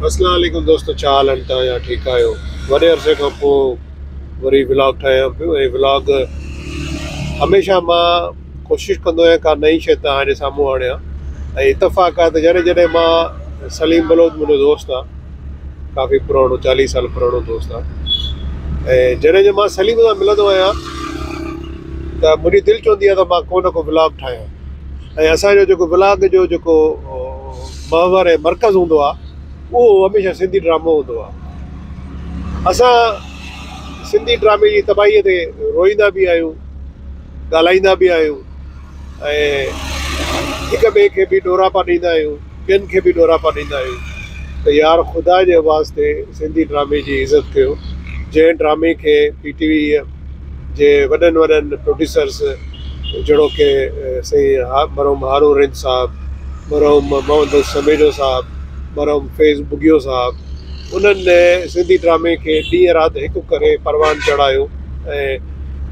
اسلام عليڪم دوستو ڇا حال آهن توهان جا ٺيڪ آهيو وڏي عرصي کان پوء وري ولاگ ٺاهيان پيو ۽ ولاگ هميشه مان ڪوشش ڪندو آهيان ڪا نئين شي توهان جي سامهون آڻيان ۽ اتفاق آهي ته جڏهن جڏهن مان سليم بلوچ منهنجو دوست آهي ڪافي پراڻو چاليهه سال پراڻو دوست آهي ۽ جڏهن جڏهن مان سليم سان ملندو آهيان ته منهنجي دل چوندي آهي ته مان ڪو نه ڪو ولاگ ٺاهيان ۽ اسان جو جيڪو ولاگ جو جيڪو محور ۽ مرڪز هوندو آهي اهو هميشه سنڌي ڊرامو هوندو آهي. اسان سنڌي ڊرامي جي تباهيء تي روئيندا به آهيون، ڳالهائيندا به آهيون ۽ هڪ ٻئي کي به ڏوراپا ڏيندا آهيون، ٻين کي به ڏوراپا ڏيندا آهيون ته يار خدا جي واسطي سنڌي ڊرامي جي عزت ڪيو، جنهن ڊرامي کي پي ٽي وي جي وڏن وڏن پروڊيوسرس جهڙوڪ سائين مرحوم هارون رند صاحب، مرحوم محمد بخش سميجو صاحب، مرحوم فيض ٻگهيو صاحب انهن سنڌي ڊرامي کي ڏينهن رات هڪ ڪري پروان چڙهايو ۽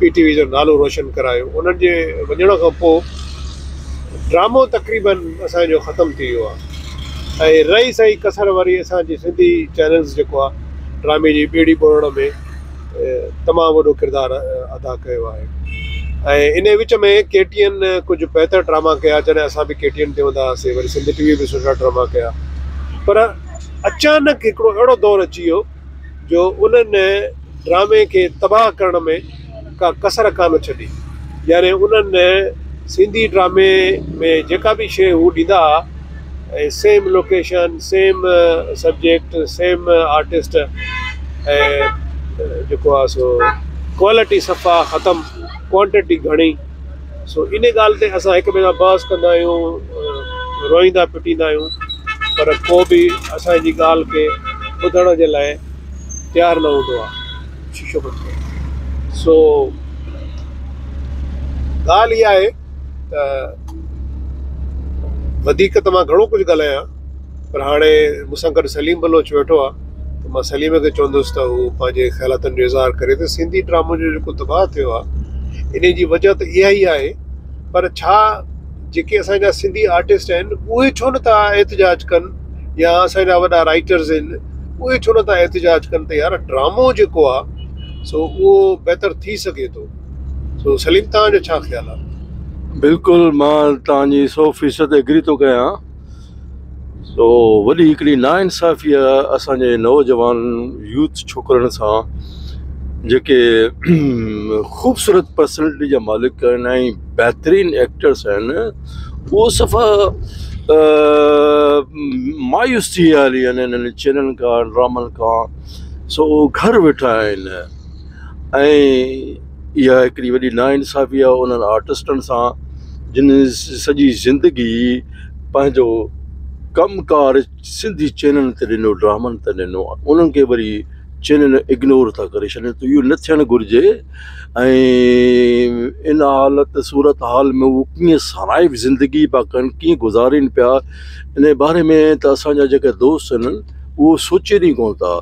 پي ٽي وي جو نالو روشن ڪرايو انهن جي وڃڻ کان پوء ڊرامو تقريبن اسان جو ختم ٿي ويو آهي ۽ رهي سهي ڪسر وري اسان جي سنڌي چينلز جيڪو آهي ڊرامي جي ٻيڙي ٻوڙڻ ۾ تمام وڏو ڪردار ادا ڪيو آهي ۽ ان وچ ۾ ڪي ٽي اين ڪجهه بهتر ڊراما ڪيا جڏهن اسان به ڪي ٽي اين تي هوندا هئاسين وري سنڌ ٽي وي به سٺا ڊراما ڪيا پر اچانڪ هڪڙو اهڙو دور اچي ويو جو انهن ڊرامي کي تباهه ڪرڻ ۾ ڪا ڪسر ڪانه ڇڏي يعني انهن سنڌي ڊرامي ۾ جيڪا به شيء هو ڏيندا هئا ۽ same location same subject same artist ۽ جيڪو آهي سو ڪوالٽي صفا ختم ڪوانٽٽي گهڻي سو ان ڳالهه تي اسان هڪ ٻئي سان بحث ڪندا آهيون روئيندا پٽيندا آهيون پر ڪو به اسانجي ڳالهه کي ٻڌڻ جي لاء تيار نه هوندو آهي شيشو بند ڪيو سو ڳالهه اها آهي ته وڌيڪ ته مان گهڻو ڪجهه ڳالهايان پر هاڻي مون سان گڏ سليم بلوچ ويٺو آهي ته مان سليم کي چوندس ته هو پنهنجي خيالاتن جو اظهار ڪري ته سنڌي ڊرامو جو جيڪو تباهه ٿيو آهي ان جي وجه ته اها ئي آهي پر ڇا جيڪي اسان جا سنڌي آرٽسٽ آهن اهي ڇو نٿا احتجاج ڪن يا اسان جا وڏا رائٽرز آهن اهي ڇو نٿا احتجاج ڪن ته يار ڊرامو جيڪو آهي سو اهو بهتر ٿي سگهي ٿو سو سليم توهان جو ڇا خيال آهي؟ بلڪل مان توهان جي سو فيصد ايگري ٿو ڪيان سو وڏي هڪڙي نا انصافي آهي اسان جي نوجوان يوٿ ڇوڪرن سان جيڪي خوبصورت پرسنالٽي جا مالڪ آهن ۽ بهترين ايڪٽرس آهن اهو صفا مايوس ٿي ويا هلي آهن انهن چينلن کان ڊرامن کان سو گهر ويٺا آهن ۽ اها هڪڙي وڏي ناانصافي آهي انهن آرٽسٽن سان جن سڄي زندگي پنهنجو ڪم ڪار سنڌي چينلن تي ڏنو ڊرامن تي ڏنو انهن کي وري چينل اگنور ٿا ڪري ڇڏين ته اهو نه ٿيڻ گهرجي ۽ ان حالت صورت حال ۾ هو ڪيئن سرائيو زندگي پيا ڪن ڪيئن گذارين پيا ان باري ۾ ته اسانجا جيڪي دوست آهن اهو سوچين ئي ڪونه ٿا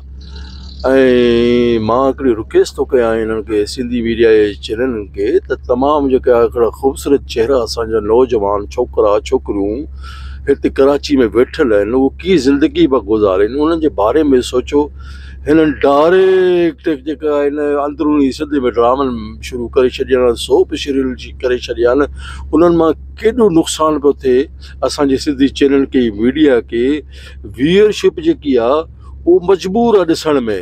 ۽ مان هڪڙي رڪويسٽ ٿو ڪيان انهن کي سنڌي ميڊيا جي چينلن کي ته تمام جيڪا هڪڙا خوبصورت چهرا اسان جا نوجوان ڇوڪرا ڇوڪريون هتي ڪراچي ۾ ويٺل آهن اهي ڪيئن زندگي پيا گذارين انهن جي باري ۾ سوچو هنن ڊائريڪٽ جيڪا آهن اندروني سنڌ ۾ ڊرامن شروع ڪري ڇڏيا آهن سوپ سيريل ڪري ڇڏيا آهن انهن مان ڪيڏو نقصان پيو ٿئي اسان جي سنڌي چينل کي ميڊيا کي ويئرشپ جيڪي آهي هو مجبور آ ڏسڻ ۾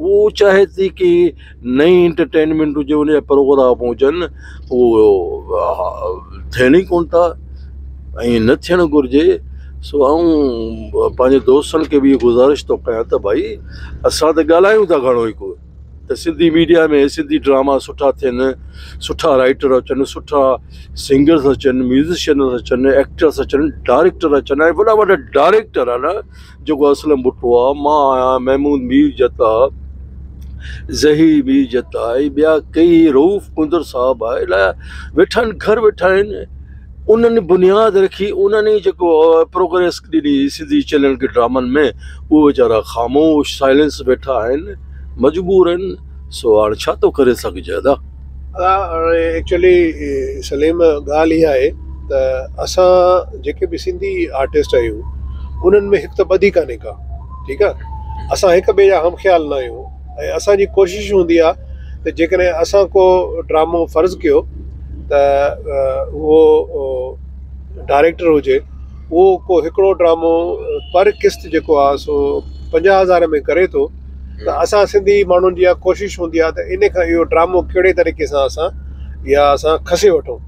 هو چاهي ٿي ڪي نئين انٽرٽينمينٽ هجي ان جا پروگرام هجن اهو ٿين ئي ڪونه ٿا ۽ نه ٿيڻ گهرجي سو آئون پنهنجي دوستن کي به اهو گذارش ٿو ڪيان ته ڀائي اسان ته ڳالهايون ٿا گهڻو ئي ڪو ته سنڌي ميڊيا ۾ سنڌي ڊراما سٺا ٿين سٺا رائيٽر اچن سٺا سنگرز اچن ميوزيشنز اچن ايڪٽرس اچن ڊائريڪٽر اچن ۽ وڏا وڏا ڊائريڪٽر آهن جيڪو اسلم ڀٽو آ مان آهيان محمود مير جت آ ظهير مير جت آ ۽ ٻيا ڪئي رئوف ڪندر صاحب آ الاء ويٺا آهن گهر ويٺا آهن انهن بنياد رکي انهن ئي جيڪو پروگريس ڏني سنڌي چينل کي ڊرامن ۾ اهي ويچارا خاموش سائلنس ويٺا آهن مجبور آهن سو هاڻ ڇا ٿو ڪري سگهجي ادا. ادا هاڻي ايڪچولي سليم ڳالهه اها آهي ته اسان جيڪي به سنڌي آرٽسٽ آهيون انهن ۾ هڪ ته ٻڌي ڪانهي ڪا ٺيڪ آ اسان هڪ ٻئي جا هم خيال نه آهيون ۽ اسان جي ڪوشش هوندي آ ته جيڪڏهن اسان ڪو ڊرامو فرض ڪيو ته اهو ڊائريڪٽر هجي اهو ڪو هڪڙو ڊرامو پر قسط جيڪو آ سو 50,000 ۾ ڪري ٿو ته اسان سنڌي ماڻهن جي اها ڪوشش هوندي آ ته ان کان اهو ڊرامو ڪهڙي طريقي سان اسان يا اسان کسي وٺون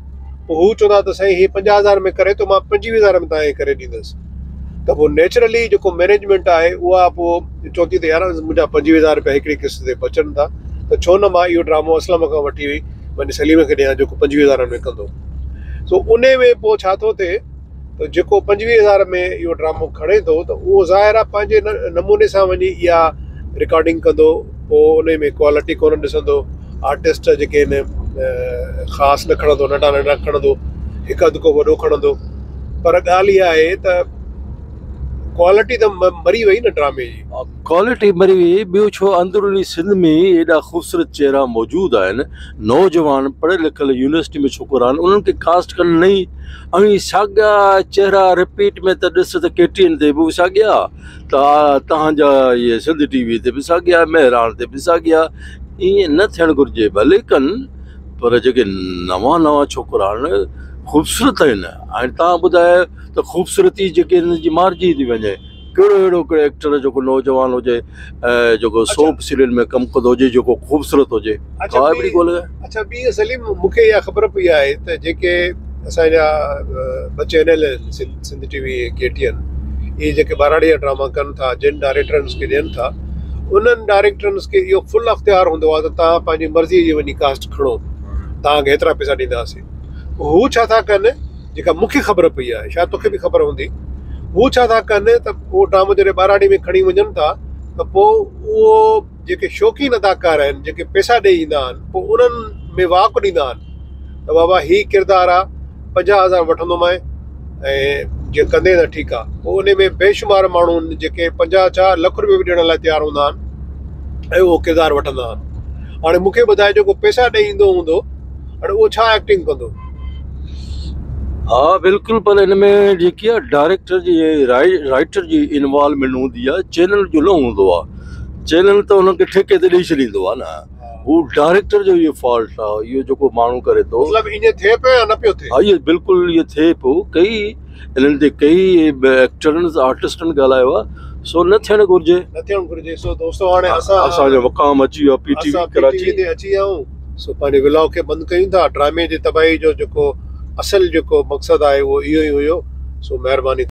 پوء هو چوندا ته سائين هي 50,000 ۾ ڪري ٿو مان 25,000 ۾ توهان کي ڪري ڏيندس ته پوء نيچرلي جيڪو مينيجمينٽ آهي اها پوء چوندي ته يار منهنجا 25,000 روپيا هڪڙي قسط تي بچن ٿا ته ڇو نه مان اهو ڊرامو اسلم کان وٺي وڃي سليم کي ڏيان جيڪو 25,000 ۾ ڪندو سو ان ۾ پوء ڇا ٿو ٿئي ته جيڪو 25,000 ۾ اهو ڊرامو کڻي ٿو ته اهو ظاهر آهي پنهنجي نموني سان وڃي اها رڪارڊنگ ڪندو پوء ان ۾ ڪوالٽي ڪونه ڏسندو آرٽسٽ جيڪي آهن خاص نه کڻندو ننڍا ننڍا کڻندو هڪ اڌ ڪو وڏو کڻندو پر ڳالهه اها آهي ته ڪوالٽي ته مري وئي نه ڊرامي جي. ڪوالٽي مري وئي ٻيو ڇو اندروني سنڌ ۾ ئي ايڏا خوبصورت چهرا موجود آهن نوجوان پڙهيل لکيل يونيورسٽي ۾ ڇوڪرا آهن انهن کي ڪاسٽ ڪرڻ نه ئي اوهين ساڳيا چهرا رپيٽ ۾ ته ڏس ته ڪي ٽي اين تي به ساڳيا ته تهان جا اهي سنڌ ٽي وي تي به ساڳيا مهراڻ تي به ساڳيا ائين نه ٿيڻ گهرجي ڀلي ڪن پر جيڪي نوان نوان ڇوڪرا آهن خوبصورت آهن ۽ تهان ٻڌايو ته خوبصورتي جيڪي هن جي مارجي ٿي وڃي ڪهڙو اهڙو ڪهڙو ايڪٽر جيڪو نوجوان هجي ۽ جيڪو سوپ سيريل ۾ ڪم ڪندو هجي جيڪو خوبصورت هجي اڇا اڇا ٻي سليم مون کي اها خبر پئي آهي ته جيڪي اسان جا ٻه چينل آهن Sindh T V ۽ K T N اهي جيڪي ٻهراڙي جا ڊراما ڪن ٿا جن ڊائريڪٽرن کي ڏين ٿا انهن ڊائريڪٽرن کي اهو فل اختيار هوندو آهي ته توهان پنهنجي مرضي جي وڃي ڪاسٽ کڻو توهان کي هيترا پئسا ڏينداسين هو ڇا ٿا ڪن جيڪا مون کي خبر پئي آهي شايد توکي به خبر هوندي هو ڇا ٿا ڪن ته اهو ڊرامو جڏهن ٻهراڙي ۾ کڻي وڃن ٿا ته پوء اهو جيڪي شوقين اداڪار آهن جيڪي پئسا ڏئي ايندا آهن پوء انهن ۾ واڪ ڏيندا آهن ته بابا هي ڪردار آ 50,000 وٺندومانء ۽ جي ڪندين ته ٺيڪ آ پوء ان ۾ بيشمار ماڻهو جيڪي 50 ڇا لک روپيو به ڏيڻ لاء تيار هوندا آهن ۽ اهو ڪردار وٺندا آهن هاڻي مون کي ٻڌاء جيڪو پئسا ڏئي ايندو هوندو هاڻي اهو ڇا ايڪٽنگ ڪندو. ها بلڪل پر ان ۾ جيڪي آ ڊائريڪٽر جي رائيٽر جي انوالومينٽ هوندي آ چينل جو نه هوندو آ چينل ته انهن کي ٺيڪي تي ڏئي ڇڏيندو آ نه هو ڊائريڪٽر جو اهو فالٽ آ اهو جيڪو ماڻهو ڪري ٿو مطلب ائين ٿئي پيو يا نه پيو ٿئي؟ ها اهو بلڪل اهو ٿئي پيو ڪئي انهن تي ڪئي ايڪٽرن آرٽسٽن ڳالهايو آ سو نه ٿيڻ گهرجي. نه ٿيڻ گهرجي سو دوستو هاڻي اسان اسان جو مقام اچي ويو آ پي ٽي وي ڪراچي تي اچي ويا آهيون سو پنهنجي ولاگ کي بند ڪيون ٿا ڊرامي جي تباهي جو جيڪو اصل جيڪو مقصد آهي اهو اهو ئي هيو سو مهرباني.